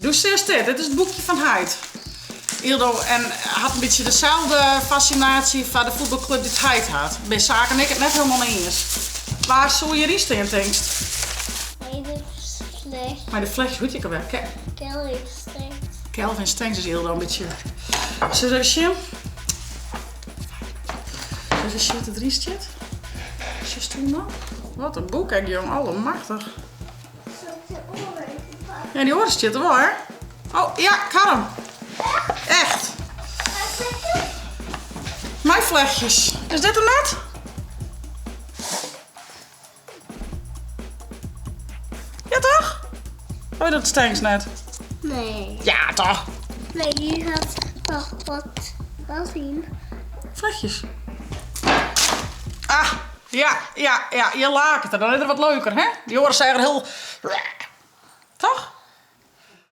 Doe sist dit, dit is it boekje fan heit. Ildo en hat in bytsje deselde fascinatie foar de fuotbalklup dy't heit hat. Bin Saak en ik it net helemaal mei iens. Wa soe hjiryn stean tinkst? Mei de flechtjes. Mei de flechtjes, hoe hjit dy ek alwer? Kelvin Stengs. Kelvin Stengs is Ildo in bytsje. Sil even sjen? Even sjen wat deryn stiet. Sjochst toen noch? Wat in boek ek jong, allemachtich. Ja, dy oare stiet der wol, hè? Oh, ja, ik ha him. Echt. Mei flechtjes. Is dit him net? Ja, toch? Oh, dat Stengs net. Nee. Ja, toch? Nee, hier had nog wat, wat in. Vlechtjes. Ah, Ja, ja, ja, hjir laket er. Dan is er wat leuker, hè? Dy oare seach er hiel. Toch?